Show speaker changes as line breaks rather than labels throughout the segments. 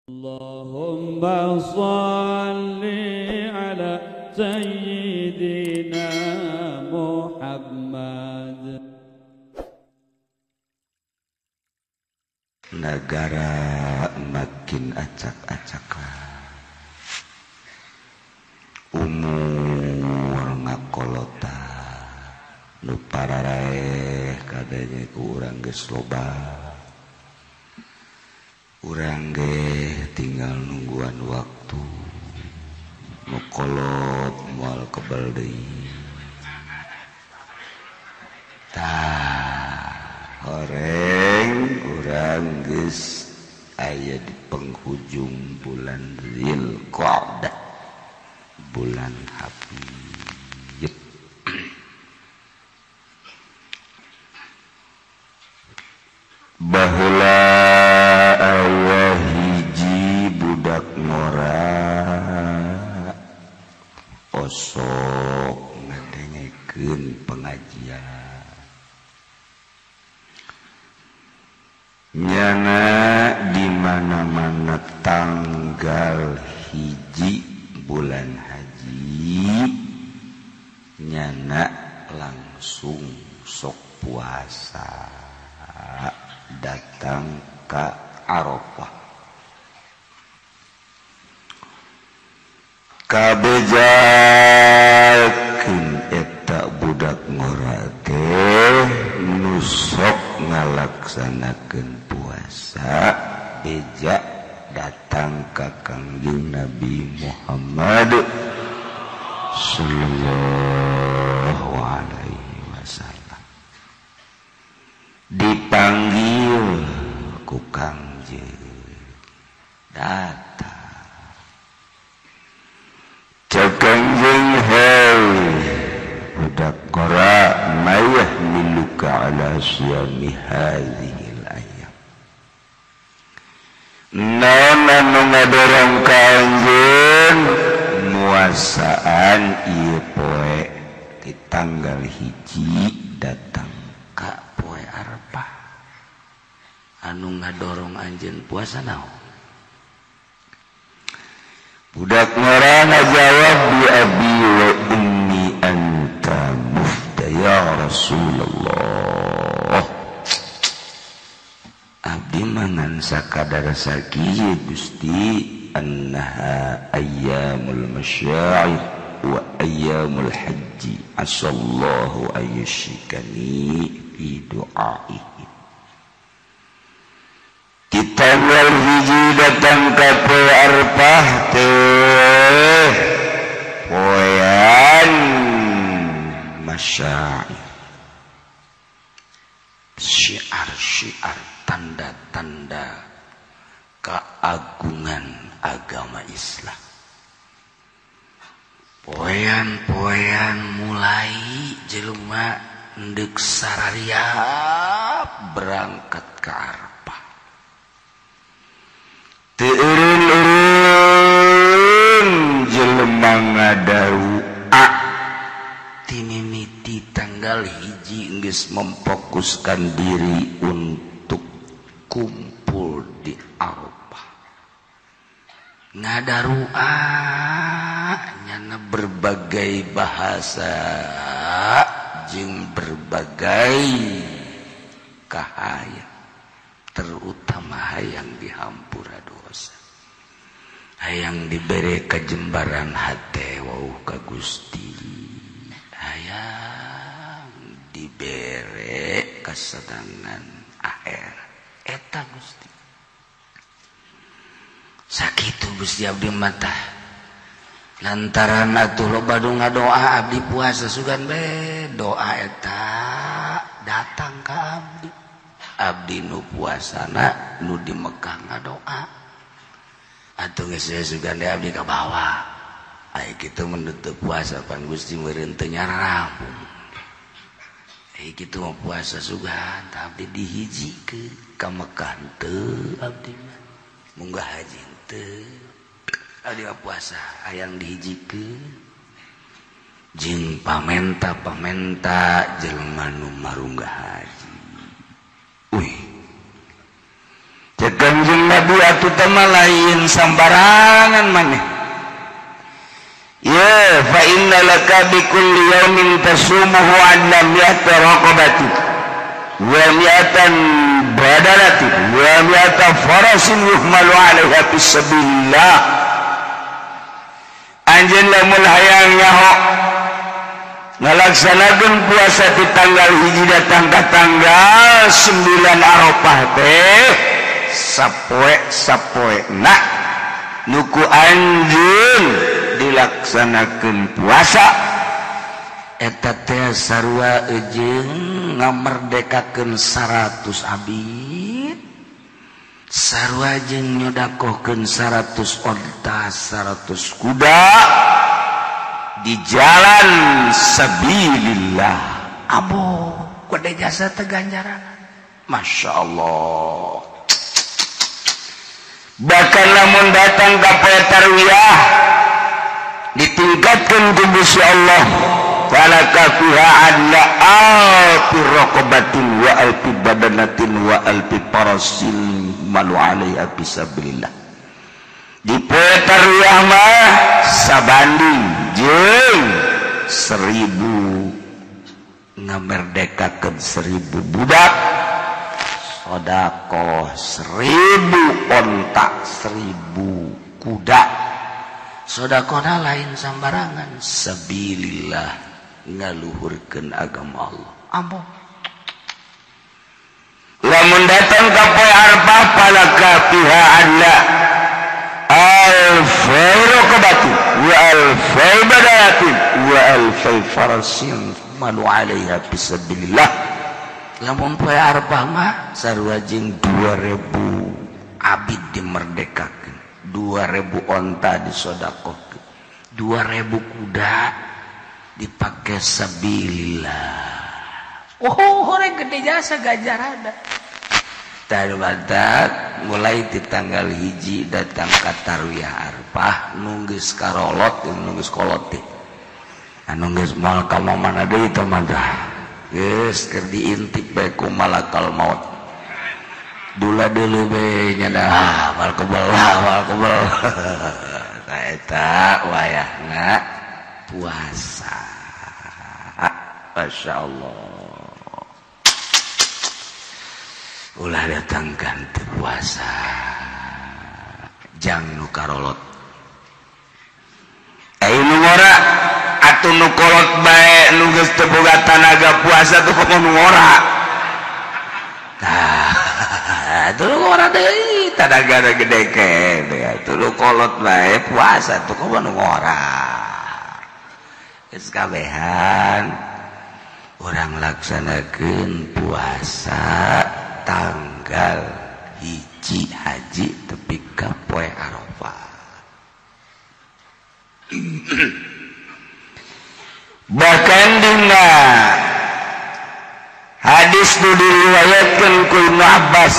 اللهم صل على سيدنا محمد.
Negara makin acak-acakan, umur ngakolota, nu pararaeh kadanya ku urang geus loba. Urang ge tinggal nungguan waktu, nu kolot moal kebal deui. Tah, horeng urang geus aya di penghujung bulan Dzulqa'dah, bulan Hafid. Baheula aya hiji budak ngora osok ngadengekeun pengajian. Nyana di mana-mana tanggal 1 bulan haji, nyana langsung sok puasa datang ke Arafah. Kabejakeun eta budak ngora teh nu sok ngalaksanakeun puasa, beja datang ka Kangjeng Nabi Muhammad sallallahu alaihi wasallam. Dipanggil ku Kangjeng, datang. Cek Kangjeng, hei budak ngora, mayah miluka ala siyami hadhil ayam. Naon anu ngadorong ka anjeun muasaan ieu poe di tanggal 1 datang ka poe Arafah. Anu ngadorong anjeun puasa naon? Budak ngora ngajawab, bi abi wa ummi anta mufta ya Rasulullah. Abdi mangan sakadar sakieu Gusti, annaha ayyamul masyair wa ayyamul haji, asallahu ayyushikani fi du'aihi. Di tanggal 1 datang ka poe Arafah teh poean masyair, syiar-syiar, tanda-tanda keagungan agama Islam. Poean-poean mulai jelema ndeuk sarariap berangkat ke Arafah. Teu eureun-eureun jelema ngadarua timimiti tanggal 1 geus memfokuskan diri untuk kumpul di Arafah. Ngadarua nyana berbagai bahasa jeung berbagai kahayang, terutama hayang dihampura dosa, hayang dibere kajembaran hate wau ka Gusti, hayang dibere kasenangan akhirat eta Gusti. Sakitu Gusti abdi mata lantaran atuh loba nu ngadoa abdi puasa sugan be doa eta datang ka abdi. Abdi nu puasana nu di Mekah ngadoa atuh geus sugan de abdi ka bawah. Ai kitu menutup puasa pan Gusti meureun teu nyarampung. Ai kitu mah puasa sugan tah abdi dihijikeun ka Mekah teu abdi mah munggah haji teu. Abdi mah puasa hayang dihijikeun jeung pamenta-pamenta jelema nu marunggah haji. Uy, cek Kangjeng Nabi batu teh lain sambarangan maneh. Ya fa inna laka bi kulli yawmin tasumuhu an lam yahta raqabati wa mi'atan badalati wa mi'ata farasin yuhmalu 'alaiha fi sabilillah. Anjeun lamun hayang nyaho ngalaksanakeun puasa di tanggal 1 datang ka tanggal 9 Arafah teh sapoe-sapoe na nuku anjeun dilaksanakeun puasa eta teh sarua jeung ngamerdekakeun 100 abid, sarua jeung nyodakohkeun 100 onta, 100 kuda di jalan sabilillah. Abo kudu jasa teh ganjaran. Masya Allah. Bahkan lamun datang ka poe tarwiyah ditingkatkan ku Gusti Allah, falaka fiha adla alfi raqabatin wa alfi badanatin wa alfi parasil malu alaiha fisabilillah. Di poe tarwiyah mah sabanding jeung 1000 ngamerdekakeun 1000 budak, sodakoh 1000 onta, 1000 kuda. Sodakohna lain sambarangan, sabilillah, ngaluhurkeun agama Allah. Ampun. Lamun datang ka poe Arafah falaka fiha adla alfai raqabati wa alfai badalati wa alfai farasin malu 'alaiha fisabilillah. Lamun poe Arafah mah sarua jeung 2000 abid dimerdekakeun, 2000 onta disodakohkeun, 2000 kuda dipake sabilillah. Oh, horeng gede jasa ganjaranna. Tah mulai di tanggal 1 datang ka tarwiyah Arafah nunggeus karolot, nunggeus kolot teh. Anu geus moal ka mana deui teh mah dah. Geus keur diintip bae ku malakal maut. Dula deuleu bae nya dah, moal kebel, moal kebel. Tah eta wayahna puasa. Masya Allah. Ulah datangkan teu puasa jang nu karolot. Ai nu ngora atuh nu kolot bae nu geus teu boga tanaga puasa tuh komo nu ngora. Tah atuh nu ngora deui tanagana gede keneh atuh nu kolot bae puasa tuh komo nu ngora. Geus kabehan urang laksanakeun puasa tanggal 1 haji tepi ka poe Arafah. Bahkan dina hadis nu diriwayatkeun ku Ibnu Abbas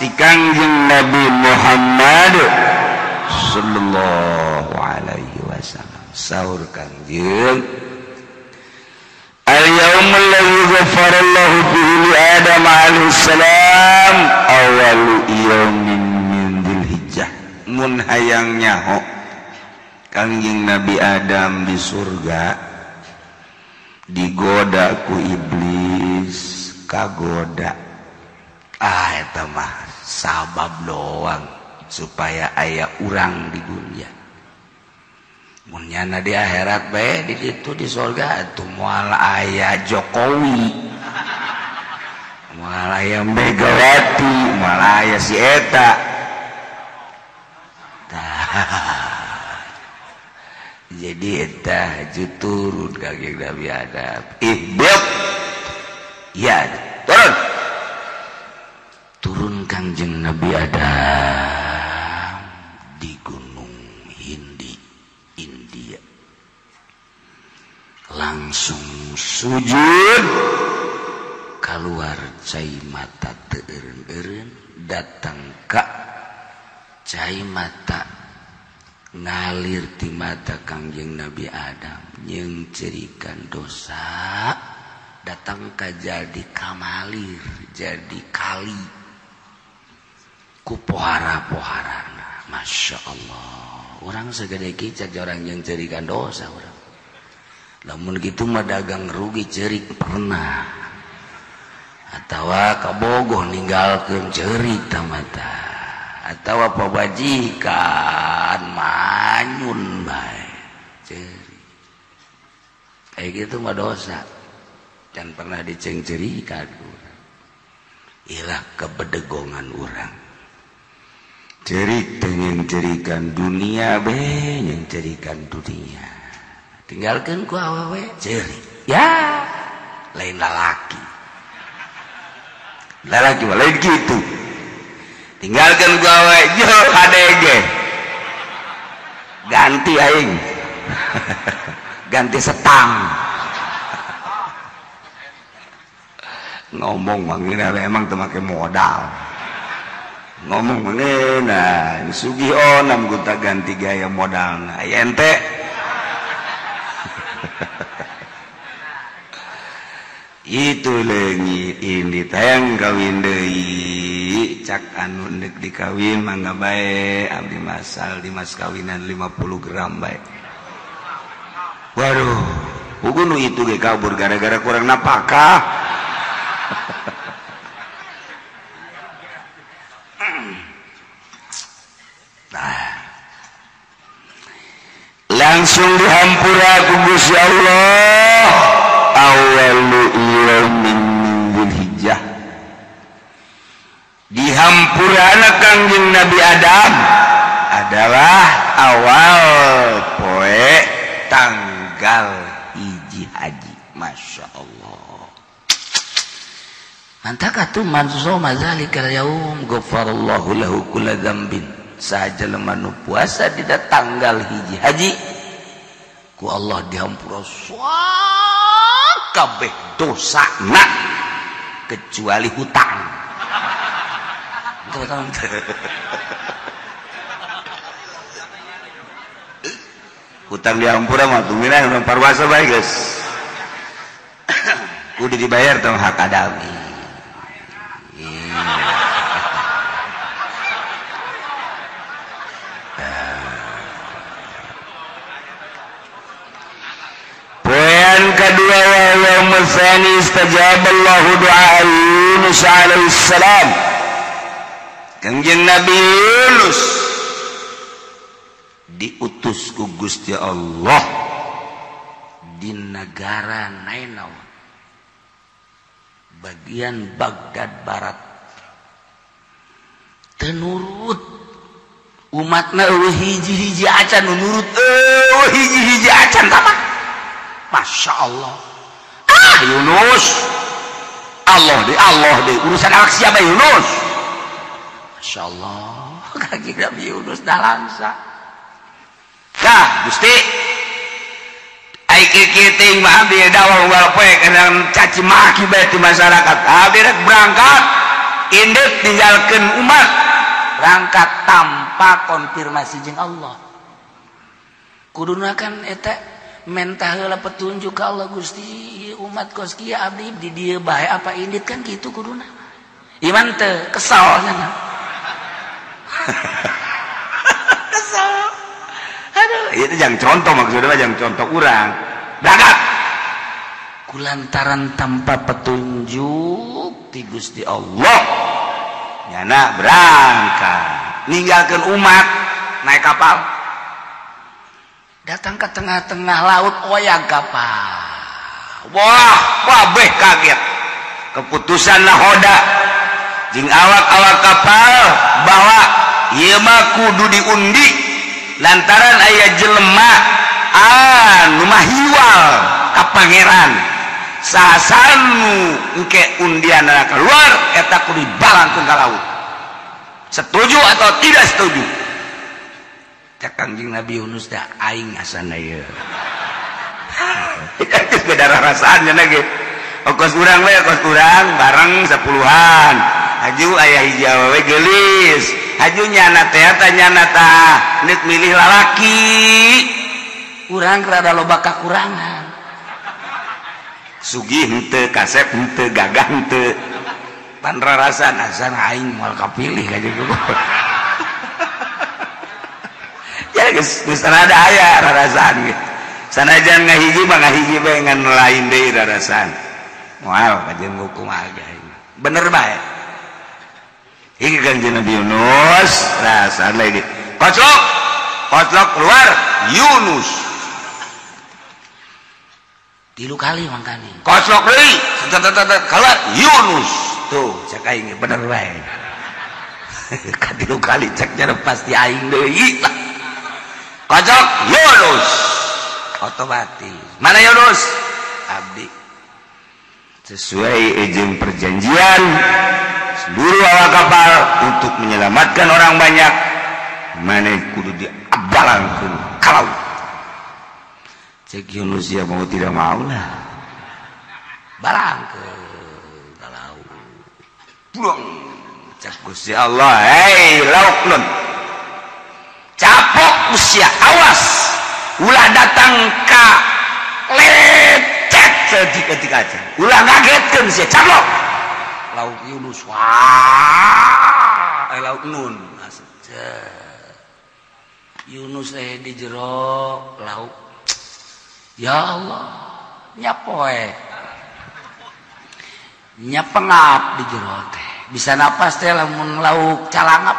ti Kangjeng Nabi Muhammad sallallahu alaihi wasallam, saur Kangjeng, al-yaumul ladzi ghafarallahu fihi li Adam alaihi salam awalu yaumin min Dzulhijjah. Mun hayang nyaho Kangjeng Nabi Adam di surga digoda ku iblis, kagoda. Ah eta mah sabab doang supaya aya urang di dunia. Mun nyana di akhirat bae di ditu di surga atuh moal aya Jokowi, moal aya Megawati, moal aya si eta. Tah jadi eta haju turun Kangjeng Nabi Adam. Ihbit ya turun, turun Kangjeng Nabi Adam di Gunung Hindi, India. Langsung sujud, keluar cai mata teu eureun-eureun, datang ka cai mata ngalir ti mata Kangjeng Nabi Adam nyengcerikan dosa, datang ka jadi kamalir, jadi kali. Ku pohara-poharana. Masya Allah. Orang segede kicak orang yang cerikan dosa orang. Lamun gitu mah dagang rugi cerik pernah. Atawa kabogoh ninggalkeun cerik tamata. Atawa pabajikan manyun bae cerik. Kayak gitu mah dosa. Jangan pernah dicengcerikan urang. Ilah kebedegongan urang. Cerik dengan cerikan dunia be yang cerikan dunia. Tinggalkan ku awewe cerik. Ya, lain lalaki. Lalaki mah lain gitu. Tinggalkan ku awewe yo ADG. Ganti aing. Ganti setang. Ngomong mangina emang teu make modal. Ngomong mangina sugih onam gonta ganti gaya modalna. Aya ente. Itu leungit ini tayang kawin deui cak anu deuk dikawin mangga bae abdi masal di mas kawinan 50 gram bae. Waduh, hukum itu ge kabur gara-gara kurang napakah. Nah. Langsung dihampura ku Gusti Allah. Awalu yaumin min Dzulhijjah. Dihampurana Kangjeng Nabi Adam adalah awal poe tanggal hiji haji. Masya Allah. Mantap atuh man shoma zalikal yaum ghafarallahu lahu kulla dzambin. Saja jelema nu puasa dina tanggal hiji haji ku Allah dihampura kabeh dosana kecuali hutang. Hutang dihampura mah tumina nu parwasa bae geus. Kudu dibayar tong hak adami. Poin kedua wa tsani istajaballahu du'a Yunus alaihi salam. Kangjeng Nabi Yunus diutus ku Gusti Allah di negara Nainawa bagian Baghdad Barat. Tenurut umatna eueuh hiji-hiji acan nu nurut eueuh hiji-hiji acan tah. Masya Allah. Ah Yunus, Allah deh urusan awak siapa Yunus. Masya Allah, kaki Nabi Yunus dah langsa. Dah Gusti, ai kieu teuing mah abdi dawah unggal poe kadang caci maki bae ti masyarakat. Abdi rek berangkat, indit ninggalkeun umat, berangkat tanpa konfirmasi jeung Allah. Kuduna kan eta mentah heula petunjuk ka Allah Gusti umat kos kieu abdi di dieu bae apa indit kan kitu kuduna. Iman teu kesel nya. Kesel. Aduh, itu jangan contoh maksudnya jangan contoh urang. Berangkat. Kulantaran tanpa petunjuk ti Gusti Allah. Nyana berangkat, ninggalkeun umat naik kapal. Datang ke tengah-tengah laut oyag kapal. Wah, kabeh kaget. Keputusan nahoda jeung awak-awak kapal bahwa ieu mah kudu diundi lantaran aya jelema anu mahiwal ka pangeran. Sasanu engke undianna keluar eta kudu dibalangkeun ka laut. Setuju atau tidak setuju? Cak Kangjeng Nabi Yunus dah aing asana ieu. Geus beda rasaan nya ge. Kos urang we kos urang bareng sepuluhan. Haju aya hiji awewe geulis. Haju nyana teh ta nyana tah neuk milih lalaki. Urang rada loba kakurangan. Sugih henteu, kasep henteu, gagah henteu. Pan rarasan asan aing moal kapilih ka jeung ya geus geus rada aya rarasaan ge. Sanajan ngahiji mah ngahiji bae ngan lain deui rarasaan. Moal kajeun hukum aja aing. Bener bae. Iki Kangjeng Nabi Yunus rasaan lagi. Koclok. Koclok keluar Yunus. 3 kali mangkane. Koclok deui. Keluar Yunus. Tuh cek aing bener bae. Katilu kali ceknya pasti aing deui. Kocok Yunus. Otomatis. Mana Yunus? Abdi. Sesuai izin perjanjian seluruh awak kapal untuk menyelamatkan orang banyak, mana kudu diabalangkeun ka laut. Cek Yunus ya mau tidak mau lah. Balangkeun ka laut. Buang. Cek Gusti Allah, hei lauk nun. Capok usia, awas ulah datang ka lecet sedik-edik aja, ulah ngagetkeun sia caplok lauk Yunus wah lauk nun Yunus di jero lauk ya Allah nyapoe nyapengap di jero teh bisa napas teh lamun lauk calangap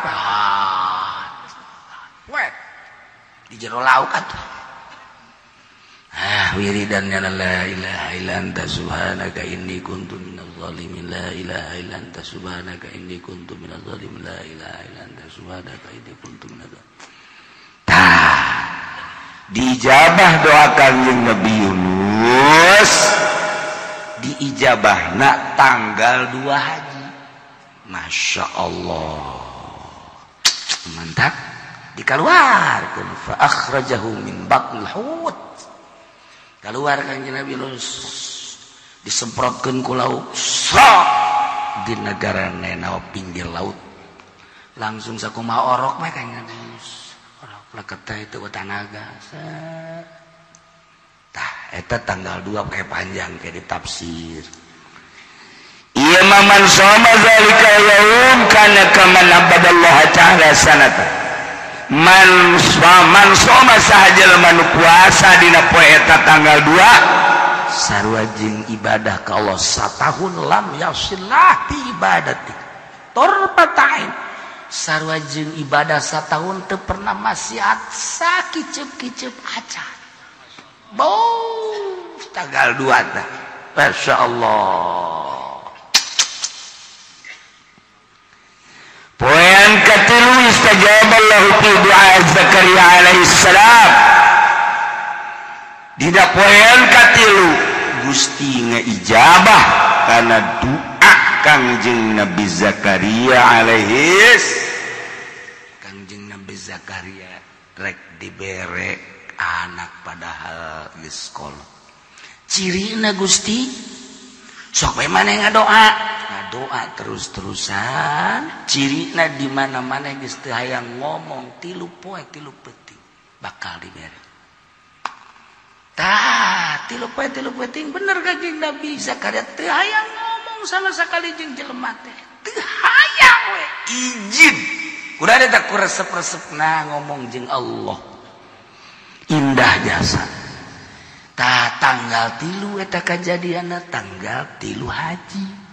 di jero lauk atuh. Ah wiridannya la ilaha illa anta subhanaka inni kuntu minaz zalimin la ilaha illa anta subhanaka inni kuntu minaz zalimin la ilaha illa anta subhanaka inni kuntu minaz zalimin. Tah diijabah doa Kangjeng Nabi Yunus diijabahna tanggal 2 haji. Masya Allah mantap. Dikeluarkan fa akhrajahu min batnil hut. Keluar Kangjeng Nabi Yunus disemprotkeun ku laut sok di negara nenau pinggir laut. Langsung sakumaha orok mah Kangjeng Nabi Yunus. Orok leket teh itu tanaga. Tah eta tanggal 2 kayak panjang kayak ditafsir. Ieu mah man shoma zalika yaum kana kaman abadallaha ta'ala sanata. Man soma saha jelema nu puasa dina poe eta tanggal 2 sarua jeung ibadah ka Allah satahun lam yasillah bi ibadati torbatain sarua jeung ibadah satahun teu pernah maksiat sakiceup-kiceup acan. Bau tanggal 2 tah masyaallah. Poin katilu istajaballahu fi du'a Zakaria alaihi salam. Dina poin katilu Gusti ngaijabah kana doa Kangjeng Nabi Zakaria alaihi. Kangjeng Nabi Zakaria rek dibere anak padahal geus kolot. Cirina Gusti sok bae maneh ngadoa. Doa terus-terusan cirina di mana-mana geus teu hayang ngomong 3 poe 3 peuting bakal dibere. Tah 3 poe 3 peuting bener Kangjeng Nabi Zakaria teu hayang ngomong sama sekali jeung jelema teh. Teu hayang we izin. Kudu ada ku resep-resepna ngomong jeung Allah. Indah jasa. Tah tanggal 3 eta kajadianna tanggal 3 haji.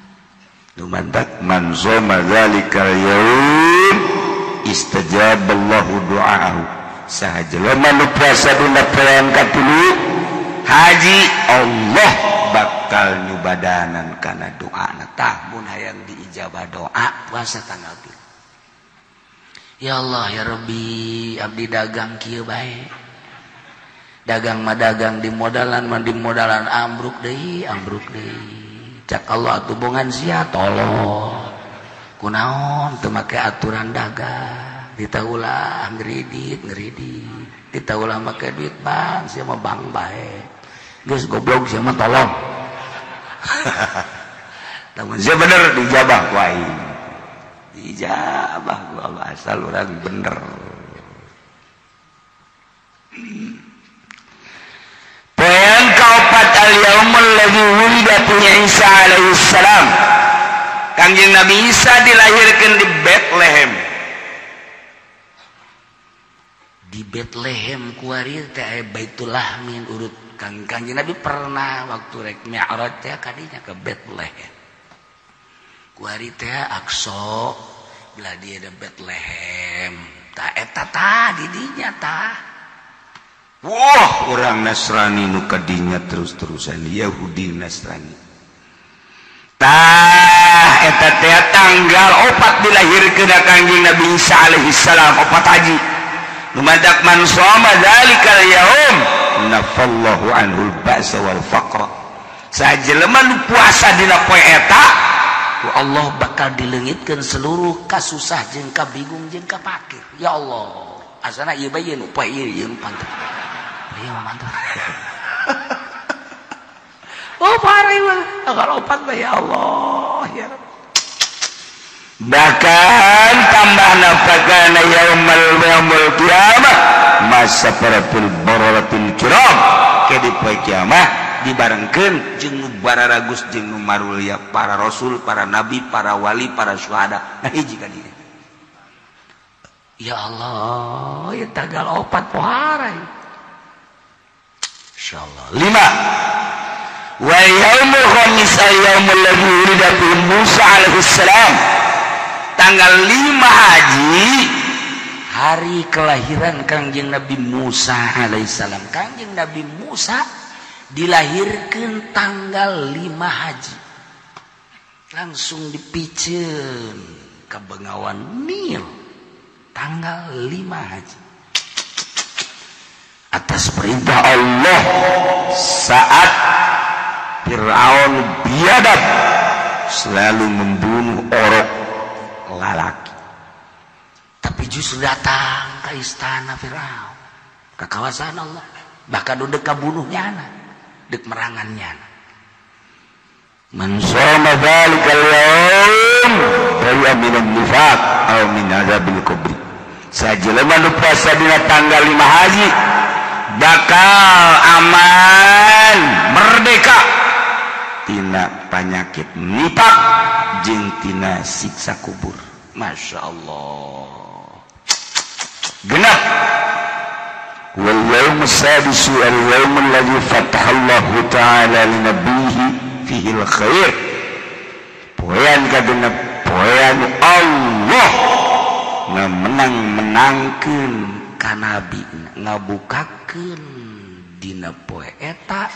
Lumantak man shoma zalikal yaum istajaballahu du'aahu. Saha jelema nu puasa dina poean katilu haji Allah bakal nyubadanan kana doana. Tah mun hayang diijabah doa puasa tanggal 3. Ya Allah ya Rabbi abdi dagang kieu bae. Dagang mah dagang di modalan mah di modalan ambruk deui ambruk deui. Cak Allah atuh bongan sia tolong kunaon teu make aturan dagang ditaulah ngeridit ngeridit ditaulah make duit bank sia mah bank bae geus goblok sia mah tolong. Lamun sia bener dijabah ku aing dijabah ku Allah asal urang bener. Poin kaopat al-yaumul ladzi wulida fihi Isa alaihi salam. Kangjeng Nabi Isa dilahirkan di Bethlehem. Di Bethlehem kuari teh Baitul Lahmin urut Kangjeng Nabi pernah waktu rek Mi'raj teh kadinya ke Bethlehem. Kuari teh Aqsa belah dia ada Bethlehem. Tah eta tah di dinya tah. Wah, orang Nasrani nu kadinya terus-terusan Yahudi Nasrani. Tah eta teh tanggal 4 dilahirkeun Kangjeng Nabi Isa alaihi salam 4 haji. Lumadak man shoma dzalikal yaum nafallahu anhul ba'sa wal faqra. Sajelema nu puasa dina poe eta ku Allah bakal dileungitkeun seluruh kasusah jeung kabingung jeung kapakir. Ya Allah, asana ieu bae nu poe ieu ieu mantap. Ieu mah mantap. Oh parah mah tanggal 4 ya Allah ya Rabb. Bahkan tambah nafakana yaumul qiyamah masa paratul bararatul kiram ke di poe kiamah dibarengkeun jeung nu bararagus jeung nu marulia para rasul, para nabi, para wali, para syuhada. Nah hiji ka dieu. Ya Allah, ya tanggal 4 pohara. Insyaallah. 5 wa yaumul khamis al-yaumul ladzi wulida fihi Musa alaihi salam. Tanggal 5 haji hari kelahiran Kangjeng Nabi Musa alaihissalam. Kangjeng Nabi Musa dilahirkan tanggal 5 haji. Langsung dipiceun ke Bengawan Nil tanggal 5 haji. Atas perintah Allah saat Fir'aun biadab selalu membunuh orok lalaki, tapi justru datang ke istana Fir'aun, ke kawasan Allah, bahkan udah kabunuhnya anak, dek merangannya. Man shoma dzalikal yaum fa minan nifaq aw min adzabil qabr. Sajelema nu puasa dina tanggal 5 haji bakal aman merdeka tina penyakit nifaq jeung tina siksa kubur. Masya Allah. Genap. Wal yaumus sadisu al yaumul ladzi fatahallahu ta'ala li nabiyhi fihi al khair. Poean kagenep poean Allah menang-menangkeun ka nabi, ngabukakeun dina poe eta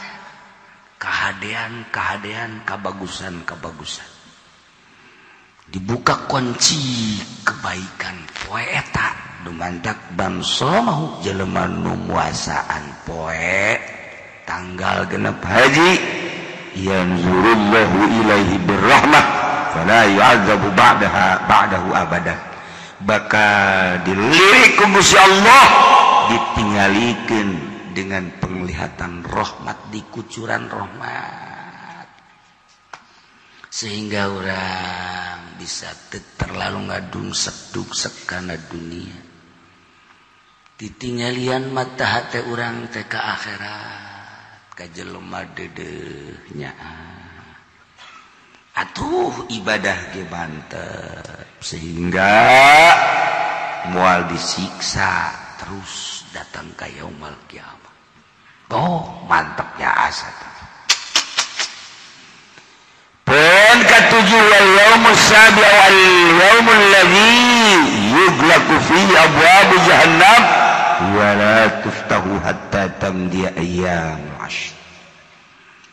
kahadean-kahadean, kabagusan-kabagusan. Dibuka kunci kebaikan poe eta dumantak bangsa mau jelema nu muasaan poe tanggal 6 haji yanzurullahu ilaihi birrahmah fala yu'adzabu ba'daha ba'dahu abada. Bakal dilirik ku Gusti Allah, ditinggalikeun dengan penglihatan rahmat, di kucuran rahmat, sehingga orang bisa terlalu ngadungsek-dungsek karena dunia. Ditinggalian mata hati orang teh ka akhirat, ka jelema dedehnya. Atuh ibadah ge mantep sehingga moal disiksa terus datang ka yaumul kiamah. Oh, mantepnya asa. Poin ketujuh wal yaumus sabi wal yaumul ladzi yughlaqu fihi abwabu jahannam wa la tuftahu hatta tamdi ayyam ashr.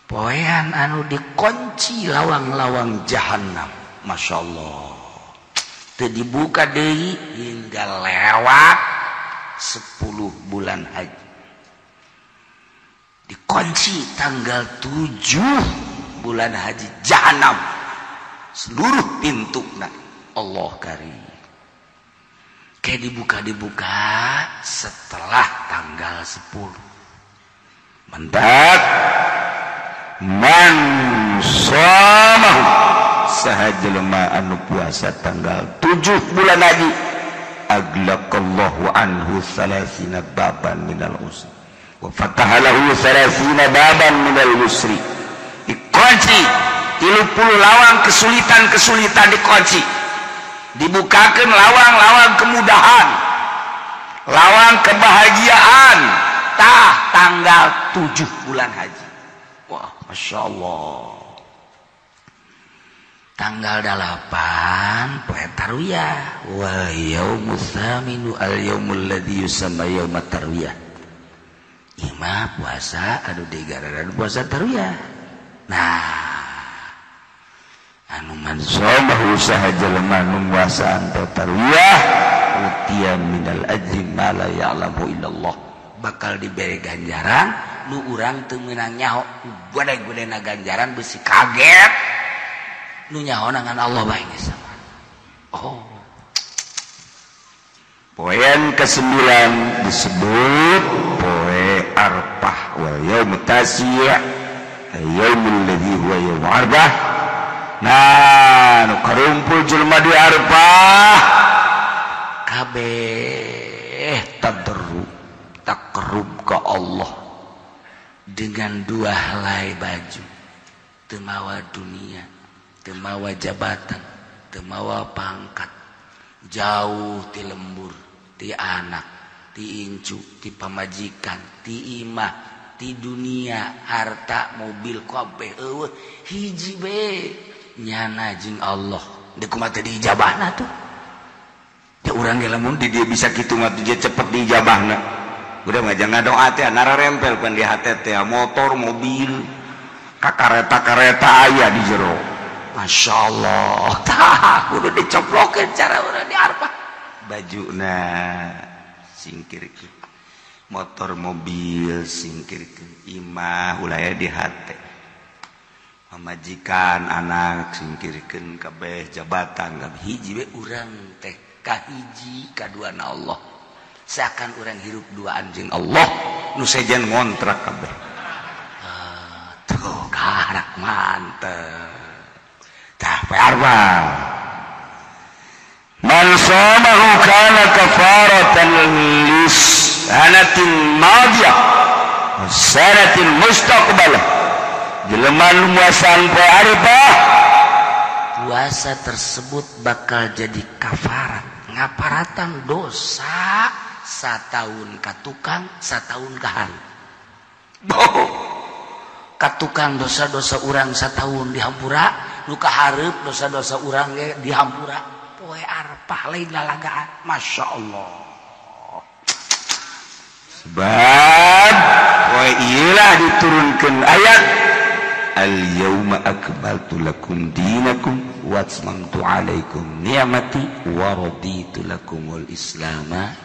Poean anu dikunci lawang-lawang jahannam. Masya Allah. Teu dibuka deui hingga lewat 10 bulan haji. Dikunci tanggal 7 bulan haji jahanam seluruh pintu nah Allah karim kayak dibuka-dibuka setelah tanggal 10. Mantap. Man shamahu saha jelema anu puasa tanggal 7 bulan haji aglaqallahu anhu salasina baban minal usri wa fataha lahu salasina baban minal yusri. Dikunci 30 lawang kesulitan-kesulitan dikunci, dibukakan lawang-lawang kemudahan, lawang kebahagiaan. Tah tanggal 7 bulan haji. Wah, Masya Allah. Tanggal 8 poe tarwiyah. Wa yaumus tsaminu al yaumul ladzi yusamma yaumat tarwiyah. Ima puasa anu digararan puasa tarwiyah. Nah, anu man
somahu usaha jelema nu muasaan tarwiyah utiya minal ajri ma la ya'lamu illallah,
bakal diberi ganjaran nu urang teu meunang nyaho. Gede-gedena ganjaran besi kaget nu nyaho ngan Allah bae geus. Oh.
Poin ke-9 disebut poe Arfah wal yaum tasi' yaumul ladzi huwa yaum Arfah. Nah, nu karumpul jelema di Arfah
kabeh tadarru takrub ka Allah dengan dua helai baju, teu mawa dunia, teu mawa jabatan, teu mawa pangkat, jauh ti lembur, ti anak, ti incu, ti pamajikan, ti imah, ti dunia, harta, mobil, kabeh eueuh hiji be nyana jeung Allah. Deuk kumaha teh diijabahna tuh?
Ya urang ge lamun di dia bisa kitu mah dia cepet diijabahna. Udah mah jangan doa teh nararempel pan di hate teh motor, mobil, ka kareta-kareta aya di jero.
Masya Allah, tah kudu dicoplokeun cara urang di Arfah.
Bajuna singkirkeun, motor mobil singkirkeun, imah ulah aya di hate. Pamajikan anak singkirkeun kabeh jabatan
kabeh hiji we urang teh kahiji kaduana Allah. Seakan urang hirup duaan jeung
Allah nu sejen ngontrak kabeh.
Tuh karak mantep.
Tah poe Arfah. Man shamahu kana kafaratan lis sanatin madiyah wa sanatin mustaqbalah. Jelema nu muasaan poe Arfah,
puasa tersebut bakal jadi kafarat, ngaparatan dosa satahun ka tukang, satahun ka hari. Ka tukang dosa-dosa urang satahun dihampura, nu ka hareup dosa-dosa urang ge dihampura. Poe Arfah lain lalagaan. Masya Allah.
Sebab poe ieu diturunkeun ayat al yauma akmaltu lakum dinakum wa atmamtu alaikum ni'mati wa raditu lakumul islama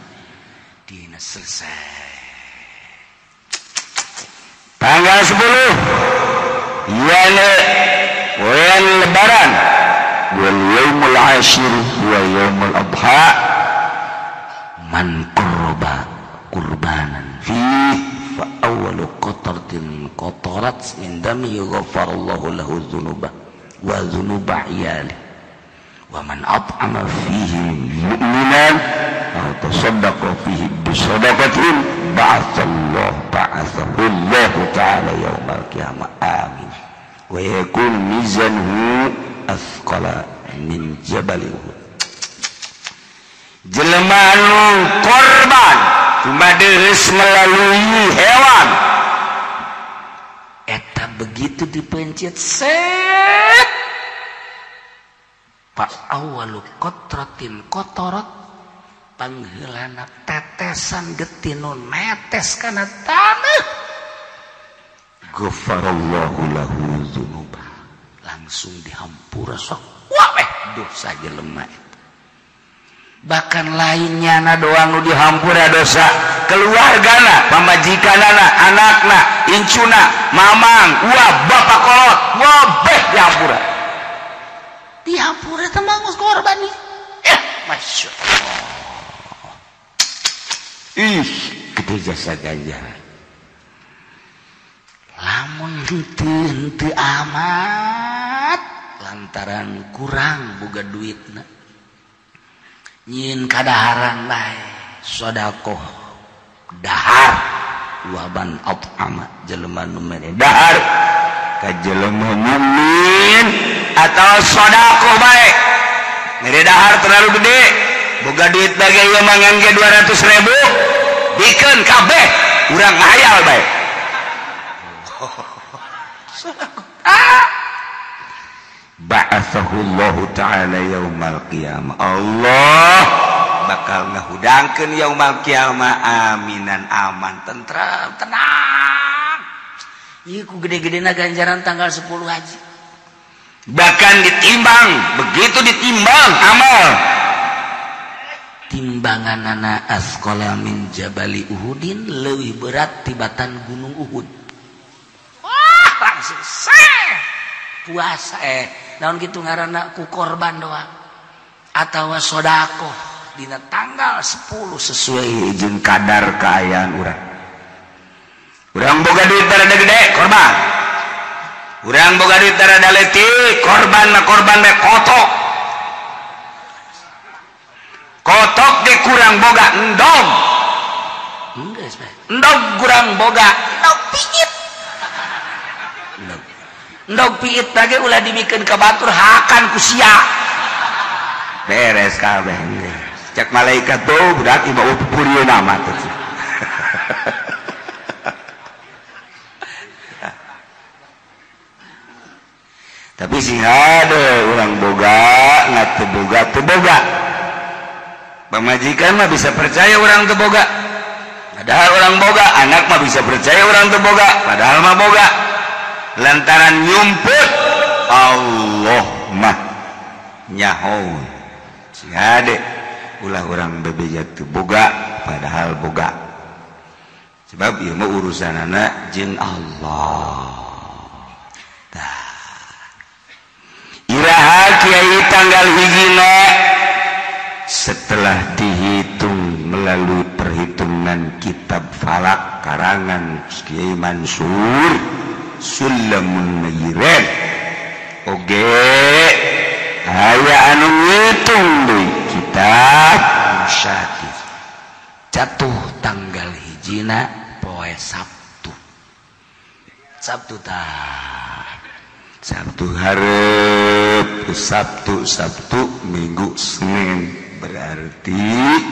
dina. Selesai.
Tanggal 10 yana poean lebaran wal yaumul ashir wa yaumul adha
man qurba qurbanan fi fa awwalu qatratin qatarat min dami ghafarallahu lahu dzunuba wa dzunuba iyali wa man at'ama fihi
mu'minan aw tasaddaqa fihi bi sadaqatin ba'athallahu Allah ta'ala yaumal qiyamah.
Amin.
Wa yakun mizanhu athqala min jabal Uhud. Jelema nu korban kumadeus melalui hewan
eta begitu dipencet set pak awalu kotrotin kotorot pangheulana tetesan getih nu netes kana taneuh
ghafarallahu lahu dzunuba,
langsung dihampura sok wah dosa jelema. Bahkan lainnya na doang nu dihampura dosa keluargana, pamajikanana, anakna, incuna, mamang, uwa, bapak kolot, wabeh dihampura. Dihampura teh mah geus korban nih. Masya Allah.
Ih, gede jasa ganjaran.
Lamun henteu amat lantaran kurang boga duitna. Nyin kadaharan bae sedekah dahar waban at'ama jelema nu mere dahar
ka jelema mukmin atau sedekah bae. Mere dahar terlalu gede, boga duit bage ieu mangan ge 200.000, bikeun kabeh urang ngahayal bae. Ah. Ba'athahullahu ta'ala yaumal qiyamah. Allah bakal ngahudangkeun yaumal qiyamah aminan aman tentram tenang.
Ieu ku gede-gedena ganjaran tanggal 10 haji.
Bahkan ditimbang, begitu ditimbang amal.
Timbanganana asqala min jabali Uhudin leuwih berat tibatan gunung Uhud. Wah, langsung seh. Puasa naon kitu ngaranna ku korban doang atawa sedekah dina tanggal 10
sesuai jeung kadar kaayaan urang. Urang boga duit rada gede korban. Urang boga duit rada leutik korban mah korban we kotok. Kotok ge kurang boga endog.
Geus bae.
Endog kurang boga
endog piit. Endog piit lagi ulah dibikeun ka batur hakan ku sia.
Beres kabeh. Cek malaikat tuh budak ieu mah purieun amat. Tapi sing hade urang boga nggak teu boga teu boga. Pamajikan mah bisa percaya urang teu boga. Padahal orang boga, anak mah bisa percaya urang teu boga, padahal mah boga. Lantaran nyumput Allah mah nyaho. Sing hade ulah urang bebeja teu boga padahal boga. Sebab ieu mah urusanana jeung Allah. Tah. Iraha kiai tanggal hijina setelah dihitung melalui perhitungan kitab falak karangan Kiai Mansur Sulamun Nayiren oge aya anu ngitung deui kitab Musyatif
jatuh tanggal hijina poe Sabtu. Sabtu tah
Sabtu hareup Sabtu Sabtu Minggu Senin berarti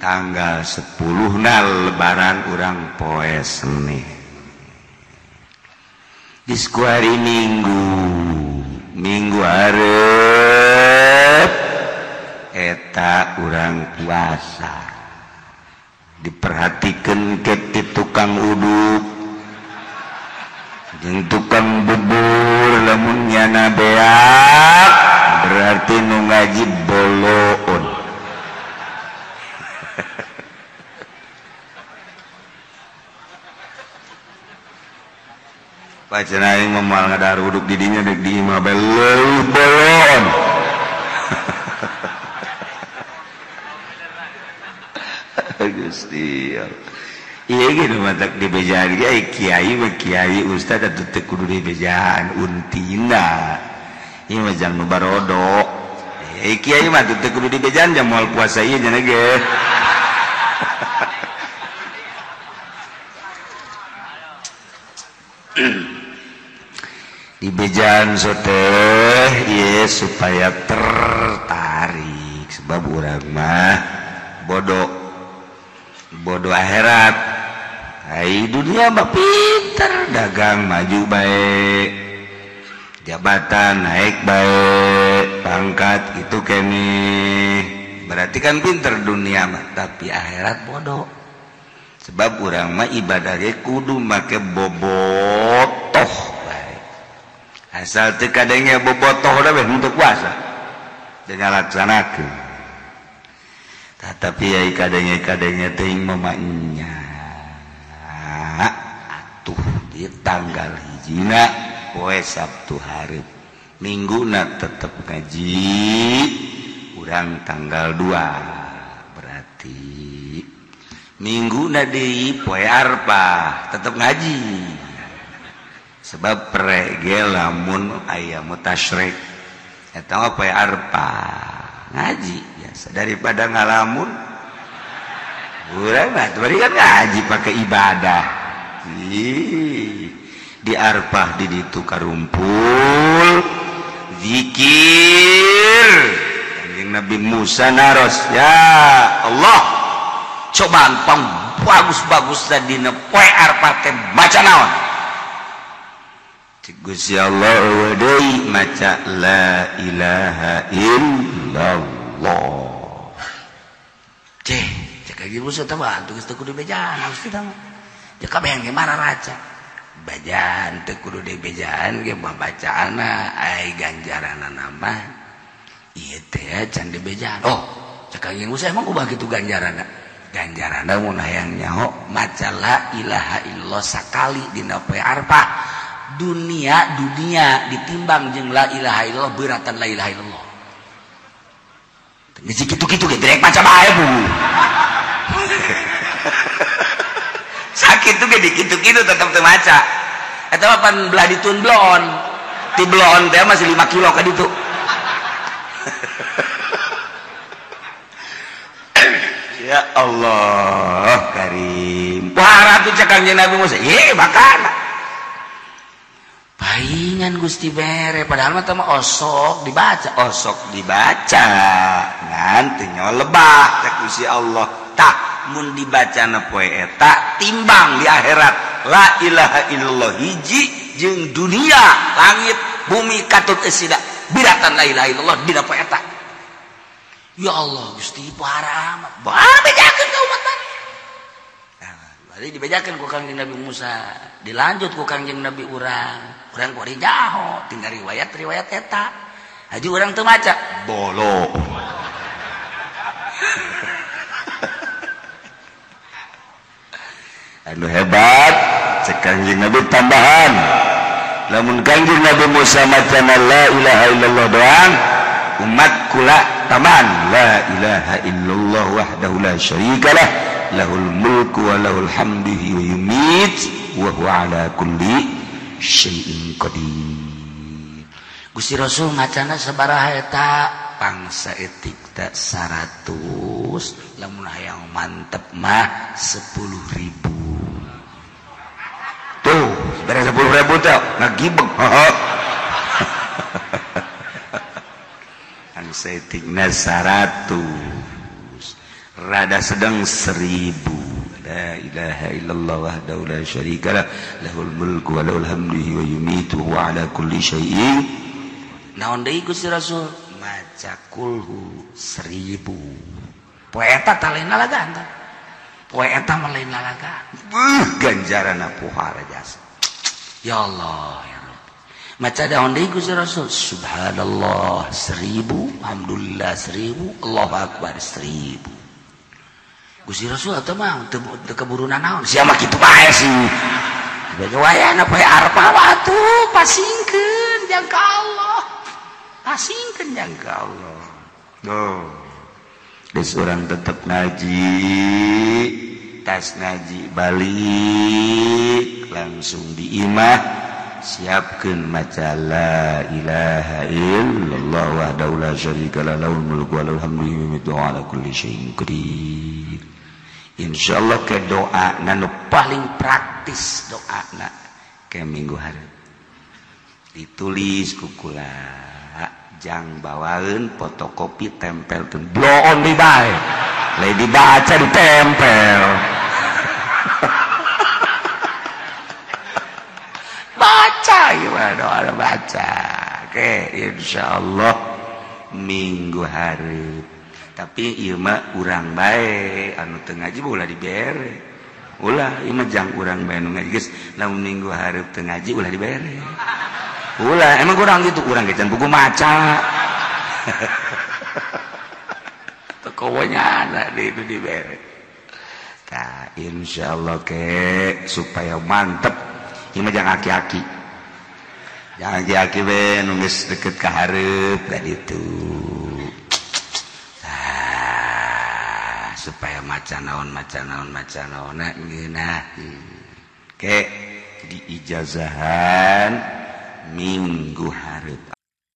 tanggal 10 na lebaran urang poe Senin. Disku hari Minggu Minggu hareup eta urang puasa. Diperhatikeun ke ti tukang uduk jeung tukang bubur lamun nyana beak berarti nu ngaji boloon. Pacenah aing mah moal ngadahar uduk di dinya deuk di imah bae leuwih boloon. Gusti iya gitu matak dibejaan ge kiai mah kiai ustad atuh teu kudu dibejaan untina ieu mah jang nu barodo kiai mah teu kudu dibejaan jang moal puasa ieu nya ge. Dibejaan soteh ieu supaya tertarik sebab urang mah bodoh bodoh akhirat. Hai dunia mah pinter dagang maju baik, jabatan naik baik, pangkat itu kene. Berarti kan pinter dunia mah, tapi akhirat bodoh. Sebab urang mah ibadahnya kudu make bobotoh baik. Asal teu kadenge bobotoh da beh untuk puasa. Dengan laksanakeun. Tetapi ai kadenge-kadenge teuing mah nya. Atuh di tanggal hijina poe Sabtu hareup. Mingguna tetep ngaji urang tanggal 2 berarti mingguna deui poe Arfah tetep ngaji. Sebab pre ge lamun aya mutasyrik eta mah poe Arfah ngaji biasa daripada ngalamun urang mah bari kan ngaji pakai ibadah. Ih, Di Arfah di ditu karumpul zikir. Kanjeng Nabi Musa naros, ya Allah, cobaan pang bagus-bagus dina poe Arfah teh maca naon? Cik Gusti Allah eueuh deui maca la ilaha illallah.
Ceh, cek Kanjeng Musa teh mah geus teu kudu bejaan Gusti teh mah. Jeung kabeh ge mararaca. Bejaan teu kudu dibejaan ge mah bacaanna ai ganjaranna mah ieu teh can dibejaan. Oh, cek Kanjeng Musa emang ubah kitu ganjaranna. Ganjaranna mun hayang nyaho maca la ilaha illallah sakali dina poe Arfah. Dunia ditimbang jeung la ilaha illallah beratan la ilaha illallah. Geus kitu-kitu ge direk maca bae bu.
Sakit tuh ge dikitu-kitu tetep teu maca. Eta mah pan belah ditun bloon. Ti bloon teh masih 5 kilo ka ditu. Ya Allah Karim. Wah ratu cek Kanjeng Nabi Musa, ye bakana.
Paingan Gusti bere padahal mah teh mah osok dibaca,
osok dibaca. Ngan teu nyawa lebah cek Gusti Allah. Tak mun dibacana poe eta timbang di akhirat la ilaha illallah hiji jeung dunia langit bumi katut eusida biratan la ilaha illallah dina poe eta.
Ya Allah Gusti pohara amat. Bah bejakeun ka umat maneh. Nah, dibejakeun ku Kangjeng Nabi Musa, dilanjut ku Kangjeng Nabi urang. Urang kuari jaho tinggal riwayat-riwayat eta. Haji urang teu maca
bolo. Anu hebat cek Kangjeng Nabi tambahan. Lamun Kangjeng Nabi Musa macana la ilaha illallah doang, umat kula tambahan la ilaha illallah wahdahu la syarikalah lahul mulku wa lahul hamdu wa yumit wa huwa ala kulli syai'in qadir.
Gusti Rasul macana sabaraha eta pangsa etik tak 100 lamun hayang mantep mah 10.000.
Tuh, beres 10.000 teh ngagibeg. Pangsa etikna 100. Rada sedang 1.000. La ilaha illallah wahdahu la syarikalah lahul mulku wa lahul hamdu wa yumitu wa ala kulli syai'in.
Naon deui Gusti Rasul maca kulhu 1.000. Poe eta tah lain lalagaan tah. Poe eta mah lain lalagaan.
Beuh ganjaranna pohara jasa.
Ya Allah ya Rabbi. Maca daun deui Gusti Rasul subhanallah 1.000, alhamdulillah 1.000, Allahu akbar 1.000. Gusti Rasul atau mah teu keburunan naon sia mah kitu bae sih. Bege wayahna poe Arfah atuh pasingkeun jang ka Allah. Pasingkeun jang ka Allah.
Tuh. Geus urang tetep ngaji, tas ngaji balik langsung di imah siapkeun maca la ilaha illallah wahdahu la syarika lah lahul mulku wa lahul hamdu wa yumiitu wa ala kulli syai'in qadir. Insyaallah ke doa nu
paling praktis doana
ke minggu hareup ditulis ku kula jang bawaeun fotokopi tempelkeun bloon di bae lain dibaca ditempel.
Baca gimana doa baca.
Oke, insyaallah minggu hareup. Tapi ieu mah urang bae anu teu ngaji ulah dibere. Ulah ieu mah jang urang bae nu ngaji geus lamun minggu hareup teu ngaji ulah dibere. Ulah emang kurang gitu urang ge can buku maca.
Tokonya ada di itu dibere.
Tah insyaallah ke supaya mantep ieu mah jang aki-aki. Jangan aki-aki we nu geus deket ka hareup ka ditu.
Supaya maca naon maca naon maca naon ngeunah
ke diijazahan minggu hareup.